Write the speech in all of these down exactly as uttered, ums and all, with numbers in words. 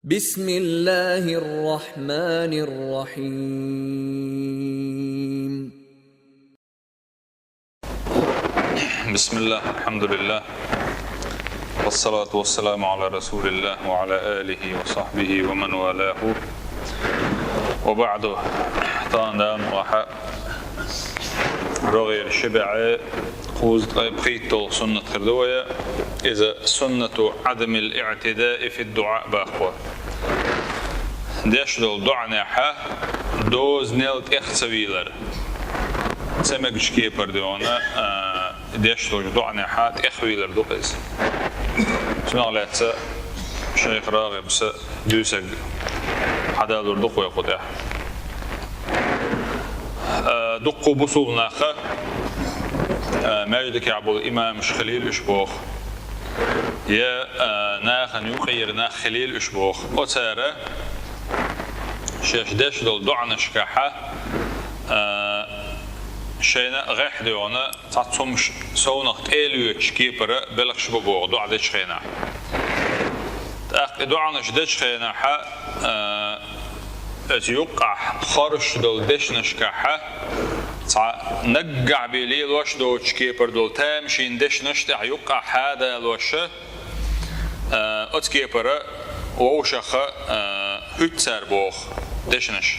بسم الله الرحمن الرحيم. بسم الله، الحمد لله، والصلاة والسلام على رسول الله وعلى آله وصحبه ومن والاه، وبعد. Тан дан ваха рогӀера ши бӀаь кхузткъе пхийтталгӀа суннат хир ду вай. Иза суннату Ӏадамил иӀтидаи фид-дуӀаъ баккхо. Деш долу доӀанехьа дозанел тӀех ца вийлар. Ца мегаш кепар доьгӀна, а, деш долчу доӀанехьа тӀех вийлар ду-кх иза. Цунах лаьцна шайх РагӀибас дуьйцург хьадалур ду-кх вай кху тӀехь. А, дуккха бусулба наха, а, маьждигехь болу имамаш хилийла уьш боху. Я, а, нахана юкъера нах хилийла уьш боху. Оцара шаьш деш долу доӀанашкахьа, а, шайна гӀехь доьгӀна цхьацца хӀумаш совнах тӀелоьцучу кепара белхаш бу боху доӀа дечу хенахь. ТӀаккха и доӀанаш дечу хенахьа, а, оцу юккъахь хоржуш долу дешнашкахьа, цхьа наггахь бен лелош доцучу кепара долу тамашийна дешнаш тӀехь юккъахь хьадалоша, а, оцу кепара вовшаха, а, хӀуьтту цара боху дешнаш.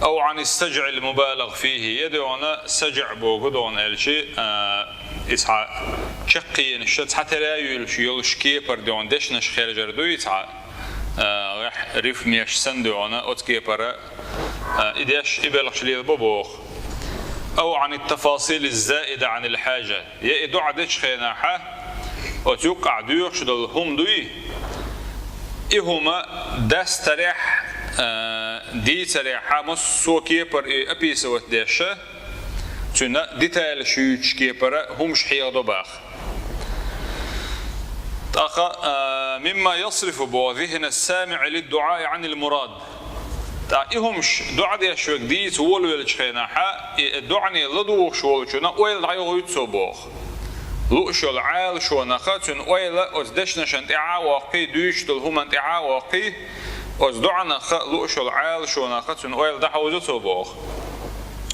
أو عن السجع المبالغ فيه, я доьгӀна саджаъ боху доьгӀна аьлча, а, и цхьа чаккхенаш цхьатера а юьйлуш йолуш кепара доьгӀна дешнаш хержар ду и цхьа, а, гӀехь рифмеш санна доьгӀна оцу кепара, а, и деш, и белхаш лелабо боху. أو عن التفاصيل الزائدة عن الحاجة. Я и доӀа дечу хенахьа, оцу юккъахь доьхуш долу хӀума дуй, и хӀума дастарехь, а, дийцарехьа, массо а кепара и описывать деша, цуьнан деталаш юьйцуш кепара хӀумаш хьехадо баха. ТӀаккха, а, مما يصرف боху ذهن السامع للدعاء عن المراد. Ткъа и хӀумаш доӀа деш верг дийца волавеллачу хенахьа, и доӀане ладугӀуш волчунна ойла дӀайохуьйту цо боху. Лууш йолу Ӏалашонах цуьнан ойла оцу дешнашна тӀаьхьа а воккхий, дуьйцуш долу хӀуманна тӀаьхьа а воккхий, оцу доӀанах лууш йолу Ӏалашонах цуьнан ойла дӀахьовзо цо боху.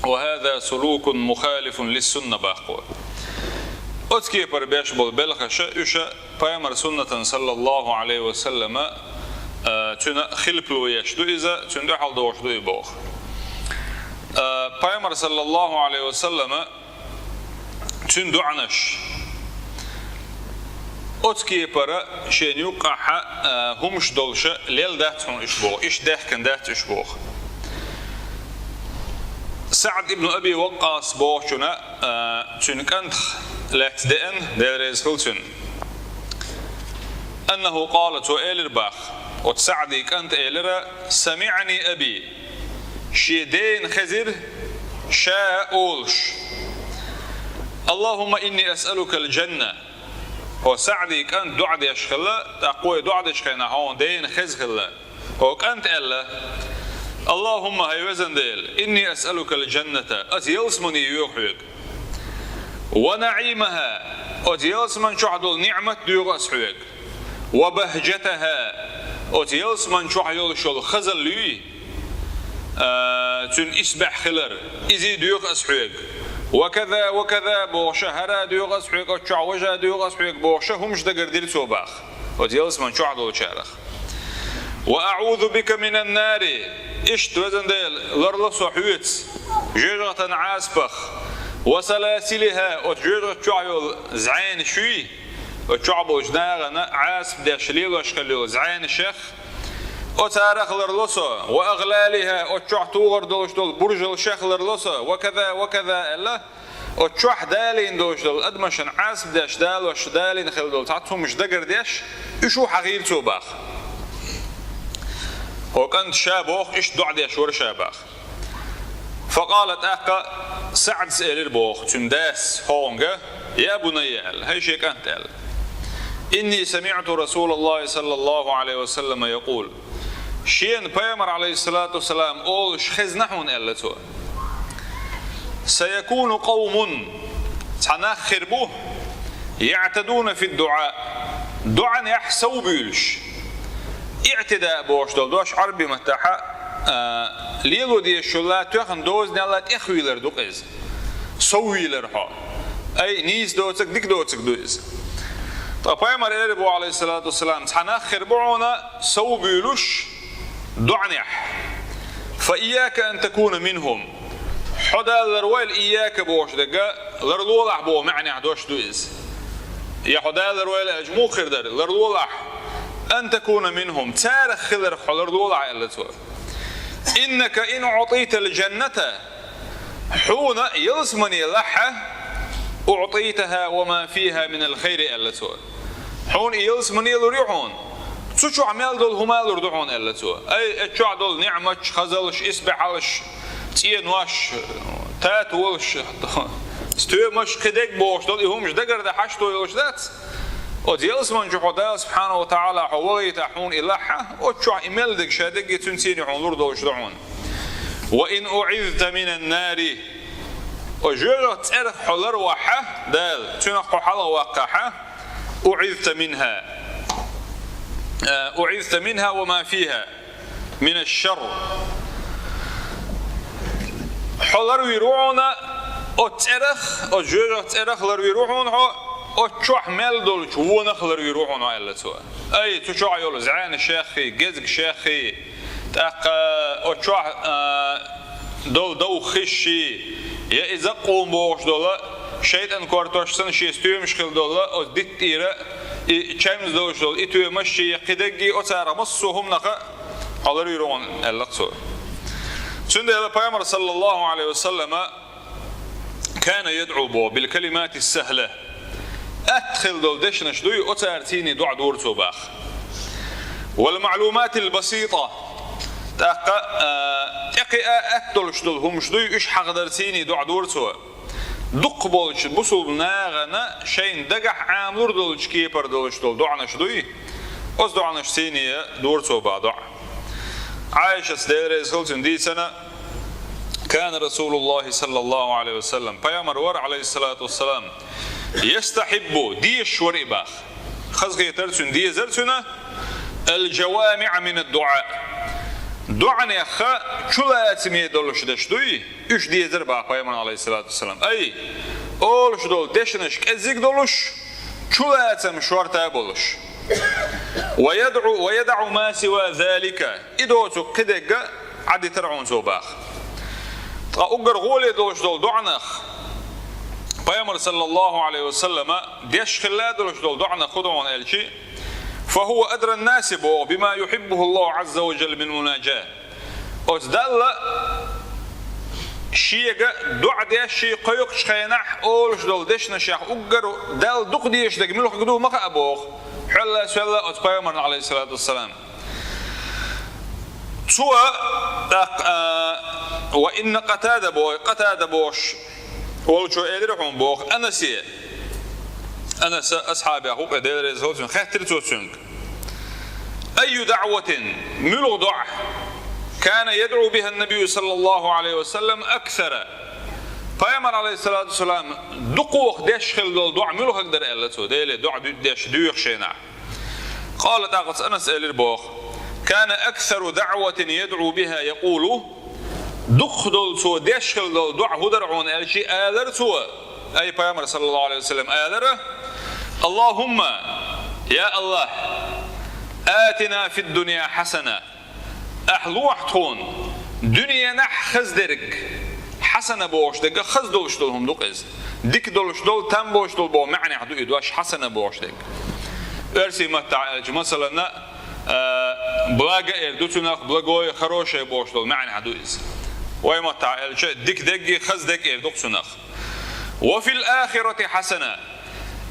وهذا سلوك مخالف للسنة баккхо. Оцу кепара беш болу белхаша, уьш Пайхамар суннатан, саллаллаху Ӏалайхи ва саллама, а, цуьнан хилпало еш ду иза, цуьнан дуьхьал дохуш ду и боху. А, Пайхамар, саллаллаху Ӏалайхи ва саллама, цуьнан доӀанаш оцу кепара шена юккъахьа, а, хӀумаш долуша лелла дац хьуна уьш боху, иштта даьхкина дац уьш боху. СаӀд ибн Аби Ваккъас бохучунна, а, цуьнан кӀантах лаьцна деана, Дела реза хуьлда цунна. أنه قال, цо элира баха, оцу СаӀдин кӀанта элира: سمعني أبي, шен дена хезира ша олуш: اللهم إني أسألك الجنة. Хьо СаӀдин кӀант доӀа деш хилла, тӀаккха вай доӀа дечу хенахь хьуна дена хеза хилла. Хьо кӀант аьлла: اللهم, хӀай везан Дела, إني أسألك الجنة, аса ялсамани йоьху хьоьга. ونعيمها, оцу ялсаман чохь долу ниӀмат доьху аса хьоьга. وبهجتها, оцу ялсаман чохь йолуш йолу хазалла юй, а, цуьнан исбаьхьа хилар, изий доьху аса хьоьга. وكذا وكذا бохуша, хӀара доьху аса хьоьга, оцу чохь важа доьху аса хьоьга бохуша, хӀумаш дагардира цо баха оцу ялсаман чохь долчарах. وأعوذ بك من النار, иштта, везан Дела, ларло со хьоьца жоьжахатан Ӏазапах. وسلاسلها, оцу жоьжахати чохь йолу зӀенаш юй, оцу чохь болчу нахана Ӏазап деш лелош хилла йолу зӀенашех, оцарах ларло со. وأغلالها, оцу чохь тухур долуш долу буржалшех ларло со. وكذا وكذا аьлла, оцу чохь далийна долуш долу адамашна Ӏазап деш далош далийна хилла долу цхьацца хӀумаш дагардеш, уьш а хьахийра цо баха. Хьо кӀант ша боху, иштта доӀа деш вара ша баха. فقال, тӀаккха СаӀдас элира боху цуьнан дас хьуна: يا بني, аьлла, хӀай шен кӀант, аьлла. إني سمعت رسول الله صلى الله عليه وسلم يقول. Шена Пайхамар, Ӏалайхиссалату вассалам, олуш хезна хьуна, аьлла цо. سيكون قوم, цхьа нах хир бу, يعتدون في الدعاء, доӀанехь сов буьйлуш. иӀтида бохуш долу дош Ӏарбийн маттахь, а, лело дезаш йолу тоьхна дозанал тӀехвийлар ду-кх иза. Соввийлар хьо. Ай, нийса доцург, дика доцург ду иза. Ткъа пайхамар элира боху, алейхиссалату вассалам, цхьа нах хир бу хьуна совбуьйлуш доӀанехь. «Фа ийяка ан такуна минхум». Хьо Дала ларвойла, ийяка бохуш дерг, ларлолахь боху маьӀнехь дош ду иза. Я хьо Дала ларвойла аьлча муха хир дара? Ларлолахь. «Ан такуна минхум». Царах хиларх хьо ларлолахь, аьлла цо. «Иннака ин уӀтийтал джанната». Хьуна ялсамане лахь, «уӀтийтаха ва ма фиха минал хайри», аьлла цо. Хьуна и ялсамане лур ю хьуна. Цу чохь мел долу хӀума лур ду хьуна, аьлла цо. Ай, эцу чохь долу ниӀматаш, хазаллаш, исбаьхьаллаш, цӀенош, татолаш, стоьмаш, кхидерг бохуш долу и хӀумаш дагардан хьашто йолуш дац? Оцу ялсамани чу хьо Дала субхьанаху ва таӀала хьо вахийтахь, хьуна и лахь, оцу чохь и мел дерг ша дерриге цуьнан цӀийне хьуна лур долуш ду хьуна. «Ва ин уӀизта минан нари». Оцу жоьжахатин цӀерах хьо ларвахь Дала, цуьнах хьо хьалхаваккхахь, «уӀизта минха». Э, «уӀизта минха ва ма фиха минаш шарр». Хьо ларвийр ву хьуна оцу цӀерах, оцу жоьжахатин цӀерах ларвийр ву хьуна хьо, оцу чохь мел долчу вонах ларвийр ву хьуна хьо, аьлла цо. Ай, цу чохь йолу зӀенаш хи, гезгаш хи, тӀаккха оцу чохь, а, долу довха хиш хи, я и закъум бохуш долу, шайтӀан кортош санна шен стоьмаш хилла долу, оцу дитта тӀера и чевнаш долуш долу и тоьмаш хи, я кхидерг, оцарах массо а хӀуманах хьо ларвийр ву хьуна, аьлла цо. Цундела пайхамар, саллаллаху Ӏалайхи ва саллама, «Кана ядӀу» боху, «бил калиматис сахла». Атта хилла долу дешнаш дуй, оцара цӀийне доӀа дора цо боху. «Вал маълуматил басита». ТӀаккха, а, тӀекхиа атта долуш долу хӀумаш дуй, уьш хьахадара цӀийне доӀа дора цо. Дукха болчу бусулба нахана шайна дагахь Ӏамалур долчу кепара долуш долу доӀанаш дуй, оцу доӀанаш цӀийне дора цо боху доӀа. Ӏайшас, Дела реза хуьлда цунна, дийцина, «Кана Расулуллахи саллаллаху Ӏалайхи ва саллам», пайхамар вара, Ӏалайхиссалату вассалам, «ястахьиббу», дезаш вара и боху. Хазахетар цуьнан, дезар цуьнан, «ал-джавамиӀа минад-дуӀа». ДоӀанех чулацаме долуш деш дуй, уьш дезар боху пайхамарна, Ӏалайхиссалату вассалам. Ай, олуш долу дешнаш кӀезиг долуш, чулацам шорта болуш. «Ва ядӀу, ва ядаӀу ма сива залика». И доцург кхидерг Ӏадитар хьуна цо боху. Ткъа уггар гӀоле долуш долу доӀанах, пайхамар, саллаллаху Ӏалайхи ва саллама, деш хилла долуш долу доӀанах хӀун ду хьуна аьлчи, «фа хӀува адран наси» боху, «бима юхьиббуху Аллаху Ӏазза ва джалла мин мунаджат». Оцу Далла шега доӀа деш, шен кхойкхучу хенахь олуш долу дешнашех уггар Далла дукха дезаш дерг муьлхарг ду ма хаьа боху, хьоьлла-соьлла оцу пайхамарна, Ӏалайхиссалату вассалам. Цо, тӀаккха, а, ва инна Къатада боху, Къатада бохуш волчо элира хьуна боху Анасе. Анаса асхьабех ву-кх, Дела реза хуьлда цунна, хаьттира цо цуьнга: «Айю даъватин», муьлха доӀа, «кана ядӀу биха ан-набию саллаллаху Ӏалайхи ва саллам аксара». Пайхамар, Ӏалайхиссалату вассалам, дукхох деш хилла долу доӀа муьлхарг дара аьлла цо, Деле доӀа ду-, деш доьхучу хенахь. Къала, тӀаккха Анас элира боху: «Кана аксару даъватин ядӀу биха якъулу». Дукха долу цо деш хилла долу доӀа хӀун дара хьуна аьлчи, алара цо, ай пайхамар, саллаллаху Ӏалайхи ва саллам, алара: «Аллахумма, я Аллах, атина фид-дунья хьасана». Ахь лохьа тхуна дуьненахь хаза дерг, хьасана бохуш дерг, хаза долуш долу хӀума ду-кх иза. Дика долуш долу, там болуш долу боху маьӀнехь ду и дош, хьасана бохуш дерг. Оьрсийн маттахь аьлча, масалана, а, благо эр ду цунах, благое, хорошее бохуш долу маьӀнехь ду иза. Вай маттахь аьлча, дика дерг, хаза дерг эр ду-кх цунах. «Ва фил ахирати хьасана».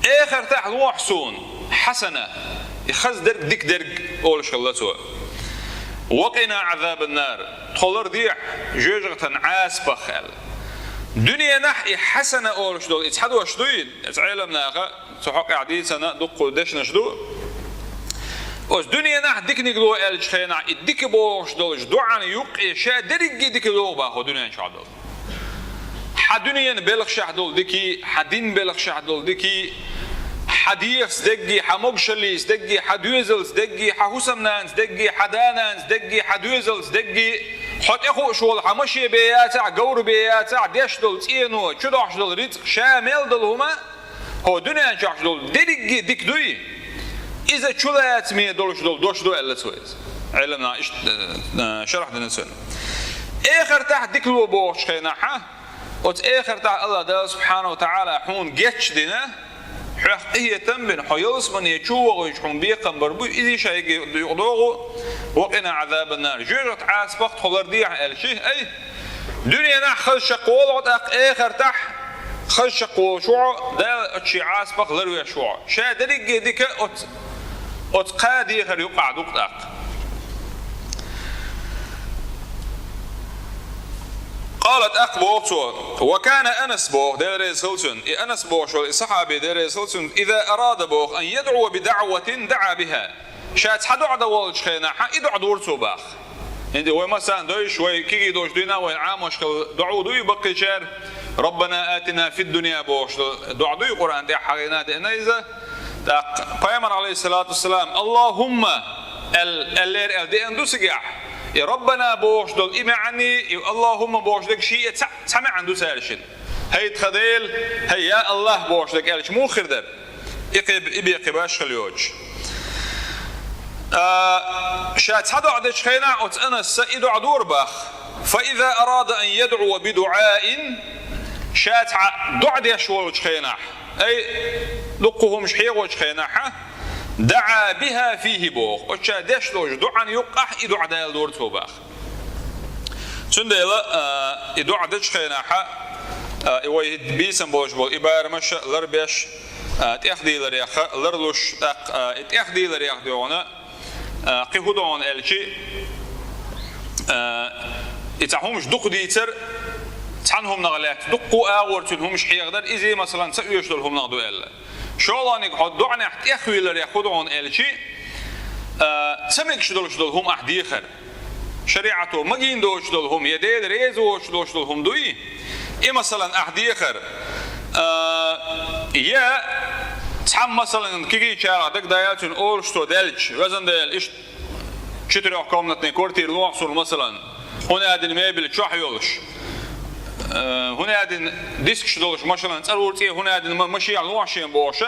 Эхартахь лохьа суна, хьасана, и хаза дерг, дика дерг, олуш хилла цо. «Ва къина Ӏазабан-нар», тхо лардехьа жоьжахатан Ӏазапах аьлла. Дуьненахь и хьасана олуш долу и цхьа дош дуй, иза Ӏеламнаха цу хьокъехь дийцина дуккха дешнаш ду. Оцу дуьненахь диканиг ло аьллачу хенахь, и дика бохуш долчу доӀана юккъе ша дерриге дика ло боху дуьнен чохь долу. Хьан дуьненан белхашехь долу дикий, хьан динан белхашехь долу дикий, Хьан дегӀаца дегги, хьан могашаллица дегги, хьан доьзалца дегги, хьан хӀусамнанца дегги, хьан да-нанца дегги, хьан доьзалца дегги, хьо тӀехууш волу хьан маше бен яцахь, говра бен яцахь, деш долу цӀено, чудохьуш долу рицкъ, ша мел долу хӀума, хьо дуьнен чохь долу дерриге дика дуй, иза чулацаме долуш долу дош ду аьлла цо иза. Ӏеламнаха иштта, э, э, шарахь дина цунна. Эхартахь дика ло бохучу хенахь, оцу эхартахь Аллах Дала субхьанаху ва таӀала хьуна гечдина, хьох къинхетам бина, хьо ялсамане чу вогӀуьйтуш хьуна бекхам бар буй, иза шайга юкъадогӀу, ва къина Ӏазабан-нар. Жоьжахатин Ӏазапах тхо лардехьа аьлча, ай, дуьненахь хаза чекхволу хьо, тӀаккха эхартахь хаза чекхволуш ву хьо, Дала оцу шен Ӏазапах ларвеш ву хьо. Ша дерриге дика оцу, оцу кхаа дехар юкъахь ду-кх тӀаккха. Къала, тӀаккха боху цо, ва кана Анас боху, Дела реза хила цунна. И Анас бохуш волу и сахьаби, Дела реза хила цунна, иза арада боху, ан ядӀуа би даӀватин даӀа биха. Ша цхьа доӀа дан волчу хенахь, и доӀа дора цо баха. ХӀинца вай массарна дойуш, вай кегий долуш дуьйна, вайн Ӏамош хила доӀа дуй баккхийчара, «Раббана атина фид-дунья» бохуш доӀа дуй, Къуръан тӀехь хьахийна деана иза. ТӀаккха Пайхамар, алейхиссалату вассалам, «Аллахумма» аьл-, аьллера аьлла деана ду цигахь. И «Раббана» бохуш долу и маьӀни, и «Аллахумма» бохуш дерг шиъ а цхьа, цхьа маьӀна ду цаьршинна. «ХӀай тхан Дела», «ХӀай я Аллах» бохуш дерг аьлча муха хир дара? И кхе-, и бен кхин башхалла йоцуш. А, ша цхьа доӀа дечу хенахь оцу Анаса и доӀа дора баха. Фа иза арада ан ядӀуа би дуӀаин, ша цхьа доӀа деш волчу хенахь, ай, дуккха хӀумаш хьехочу хенахь, даӀа биха фихи боху. Оцу ша деш долчу доӀан юккъахь и доӀа Дала дора цо баха. Цундела, а, и доӀа дечу хенахь, а, и вай бийсам болуш болу и барамаш ларбеш, а, тӀехдийларех ларлуш, тӀаккха, а, и тӀехдийларех дуьйна, а, кхин хӀун ду аьлча, а, и цхьа хӀумаш дукха дийцар, цхьана хӀуманах лаьцна дуккха агӀор цуьнан хӀумаш хьехадар, иза, масалан, ца оьшуш долу хӀуманах ду аьлла. ШолгӀаниг хьо доӀанехь тӀехвийларех хӀун ду аьлча, а, ца мегаш долуш долу хӀума ахь дехар. ШариӀато магийна доцуш долу хӀума, я Дела реза воцуш долуш долу хӀума дуй, и, масалан, ахь дехар, а, я цхьамма, масалан, кегийчарах дагадайла цуьнан олуш цо даьлча, везан Дела, иштта четырёхкомнатный квартира лохьа суна, масалан, хӀун аьлла мебель чохь йолуш, а, хӀун аьлла дискаш долуш, машалан, цӀарура цӀе хӀун аьлла ма-, машехь лохьа шена бохуш,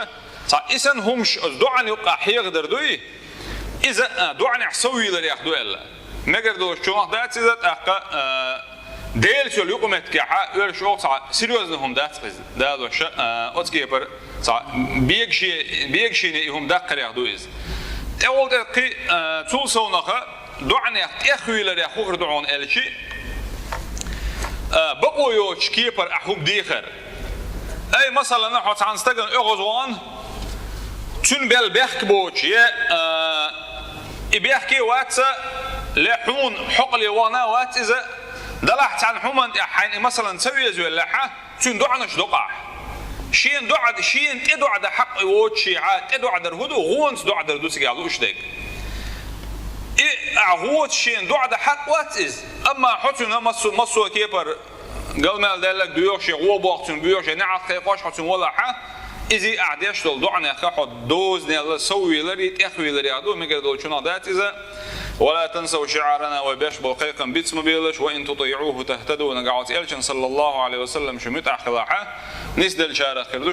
цхьа и санна хӀумаш оцу доӀан юккъахь хьехадар дуй, иза, а, доӀанехь соввийларех ду аьлла. Мегар долуш чунах дац иза, тӀаккха, а, Делаца йолу юкъаметтигехь оьшуш оха цхьа серьёзный хӀума дац иза. Далоша, а, оцу кепара цхьа бегаши-, бегашийна и хӀума даккхарех ду иза. ТӀехула тӀе кхин, а, цул совнаха доӀанех тӀехвийларех хӀун хир ду аьлча, а, бакъо йоцуш кепара ахь хӀума дехар. Ай, масалан, хьо цхьана стагана оьгӀаз вахана, цуьнан бел бехк боцуш, я, а, и бехке вац, я хьуна хьокъале вахана вац иза, делахь цхьана хӀуманна тӀехь хьайна и, масалан, ца везавеллехь, цуьнан доӀанаш докъахь. Шена доӀа, шена тӀе доӀа дан хьакъ воцуш, хьан тӀе доӀа дар хӀун ду, гӀонца доӀа дар ду цигахь лууш дерг. И, а, гӀонца шена доӀа дан хьакъ вац иза, амма хьо цуьнан массо-, массо а кепара галмел даьлларг доьхуш, я гӀо боху цуьнан боьхуш, я неӀалт кхайкхош хьо цуьнан валахь, иза ахь деш долу доӀанех хьо дозанелла соввийлар, тӀехвийларех ду, мегар долу чунах дац иза. «Ва ла тансав шиӀарана», вай беш болу кхайкхам биц ма белаш, «ва ин тутиӀуху тахтаду», нагахь оцу элчан, саллаллаху Ӏалайхи ва саллам, шу муьтӀахь хилахь, нисделлачарах хир ду,